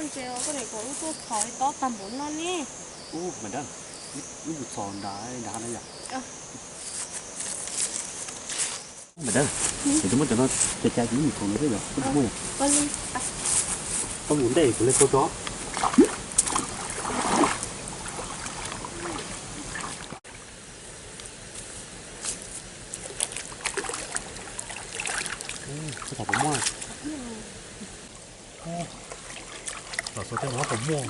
Ces koj niam kom wb tuaj txhom tob tag npaum no ne. Ub, Maiv Dawb, wb mus txhom nram nram hav no yom. Maiv Dawb, ces muab cov no cais cais ces wb mus txhom no xwb yom, koj puas muaj? Koj mus ntej kuv hle kau tso. Txhom puas muaj? Los xyov tej no puas muaj.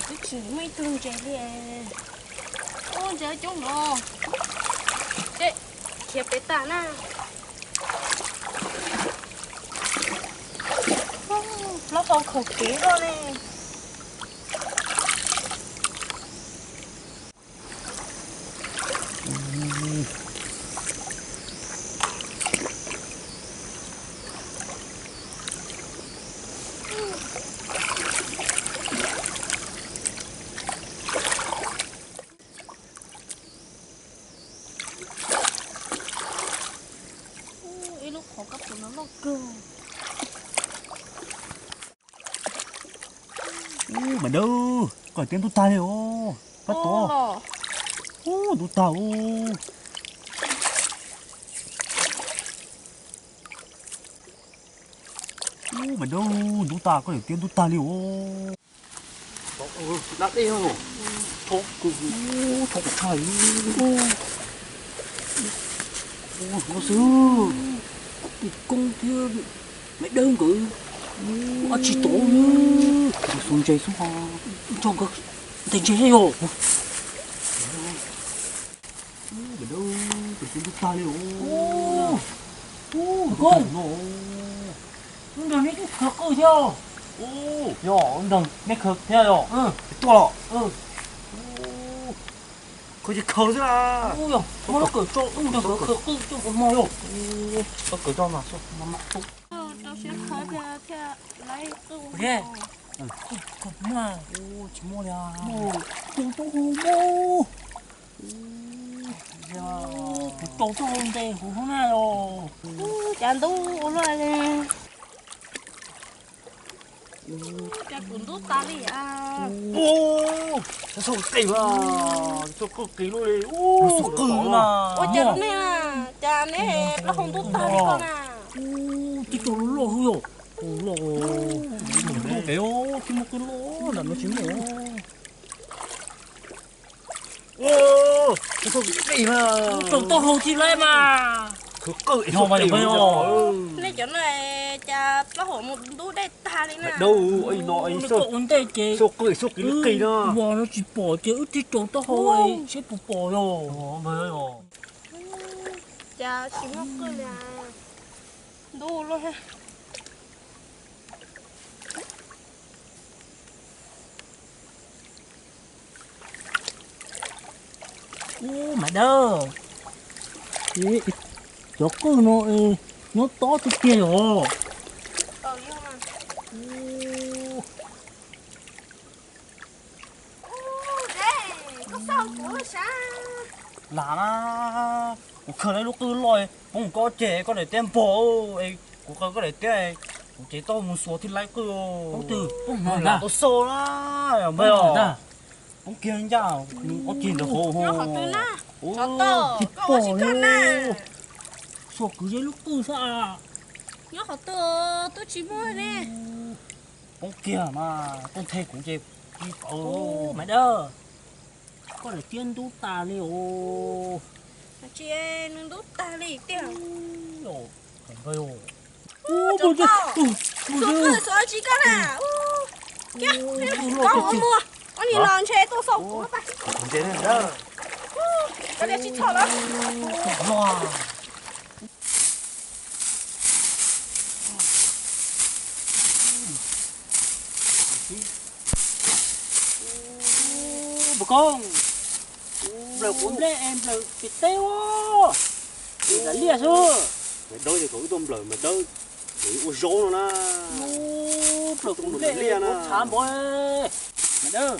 Twb tsis muaj ib tug ntses li. Ub, ntses coob no. Ces khiav pem tas na. Plaub hau khaum kev loj ne. Ib lub qhov kab pus no loj kawg. Ub, Maiv Dawb, koj tiab ntub tag li os. Pab tod. Ub, ntub tag os. Ub, Maiv Dawb, ntub tag, koj tiab ntub tag li os. Dab dej, tshov kawg, tshov kuv tshaj li. Ub, no xwb. Koob thiab Maiv Dawb nkawd, ab tsis tau li. Nkawd xuas ntses xwb ho. Nrog nkawd ntes ntses yog. Ub, Maiv Dawb, tus tub ntub tag li os. Ub, Koob, ub nrog neb khawv qwj thiab. Yog, ub nrog neb khawv thiab yog. Tuaj los. Khawv ces khawv xwb. Yog, muab lub kawm tso, ub nrog nkawd khawv qwj coj mus mog yog. Lub kawm tso mas. Rau siab khawv thiaj, thiaj laib qwj. Kawg mas. Tsis muaj li. Tus tub hu mog. Kuv rau txoj hau ntes huv hauv na los. Cas ntub ua luaj li. Cas kuv ntub tas li a. Txhob qis mas, txhob qis luaj li. Txhob qis mas. Ua cas nej, cas neb plaub hau ntub tag li koj na. Tib co loj loj xwb yog. Loj, tsis muaj qwj loj nram no tsis muaj. Txhob qis mas. Rau txoj hau tsis laib mas. Khawv qwj, nej cov no cas plaub hau mus ntub dej tag li na. Dawb, no koj ua ntej ces txhob qis, txhob qis li qis no. Vos no tsis pom ces wb tig rau txoj hau seb puas pom yog. Cas tsis muaj qwj li. Ntub luaj. Ub, Maiv Dawb, cov qwj no nyob tob tiag tiag yog. Lam na, kuv khaws lawm lub qwj loj poob koj ceg koj daim tiab npog, kuv khaws koj daim tiab, kuv cev tau mus xuas thiaj laib qwj. Lam tau xau na, npawg os. Poob kiag ncaj, ob ceg ntawd hauv. Tsis pom li. Xuas kwv zeb lub qwj xwb. Nyob qhov twg twb tsis muaj ne. Poob kiag mas, koj nthe kuv ces tsis tau. Maiv Dawb, koj daim tiab ntub tas li os. Tsis, nws ntub tag li tiag. Xuas qwj xuas tsis koj na. Koj ua muag, ob nim los ntshe tuaj xauj kuv pab. Koj tsis txhob los. Puas koob, nplawm quav nplej es nplawm pem teb ua, nplawm liaj xwb. Maiv Dawb ces kom wb tuaj nplawm Maiv Dawb, nplawm ua zaub no na. Nplawm quav nplej liaj na, tshav npaum. Maiv Dawb,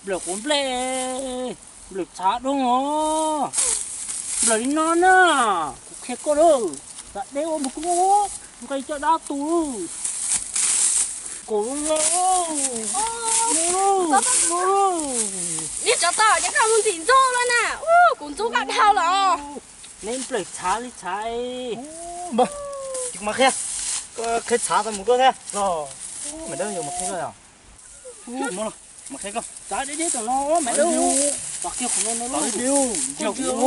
nplawm quav nplej, nplawm tshav doo os. Nplawm li no na, kuv qhia koj lawm, tas deb ua npawg koob. Nqis caj dab tu. Kuv no. Niag tsov tom, ces koj mus ntxim ntxub los na. Kuv ntxub koj dhau los. Neb nplawm txhav li txhav. Ces kuv mam qhia. Koj qhia txhav tau mus tuaj thiab. Maiv Dawb, yuav mus qhia koj yog. Mus qhia koj. Txav deb deb tom no Maiv Dawb. Txav kiag qhov no no. Txav deb deb,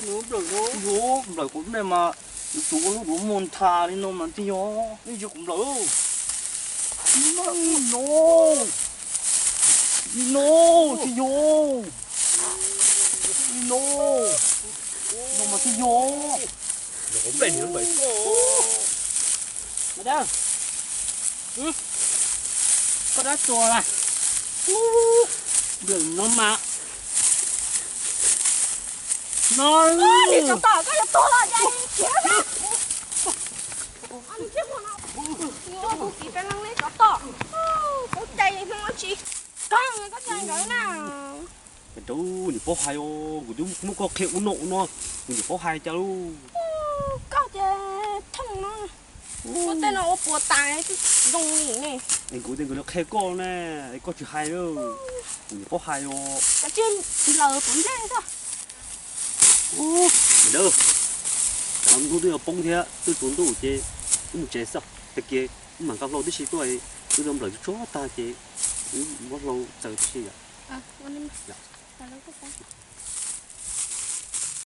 nws nplawm no. Nplawm kuv ne mas, yuav tsum ua lub duav muag ntha li no mas thiaj yog. Nej ntsia kuv nplawm. No, no, thiaj yog. No, no mas thiaj yog. Maiv Dawb, koj dab txuas na. Nplawm no mas, no. Niag tsov tom, koj yuav tuag los cas khiav na. Tus txiv peb leeg li tsov tom, kuv cais hmoo tsis koob koj cais nkawd na. Maiv Dawb, niam paub hais os, kuv twb muab koj qhia ua no ua no, kuv niam paub hais cas lauj. Koj ces thooj no, ua tej no ua puas tas zoo li ne. Es kuv tias nkawd los qhia koj ne, es koj tsis hais, kuv niam paub hais os. Koj tsis nplawm kuv ntsej xwb. Maiv Dawb, hnub twb yuav poob thiab twb tsaus ntuj ces wb mus tsev xwb. Tag kis wb mam nqa hlau tib si tuaj, wb tau nplawm tsuag tsuag tag ces wb muab hlau txaws tib si yom.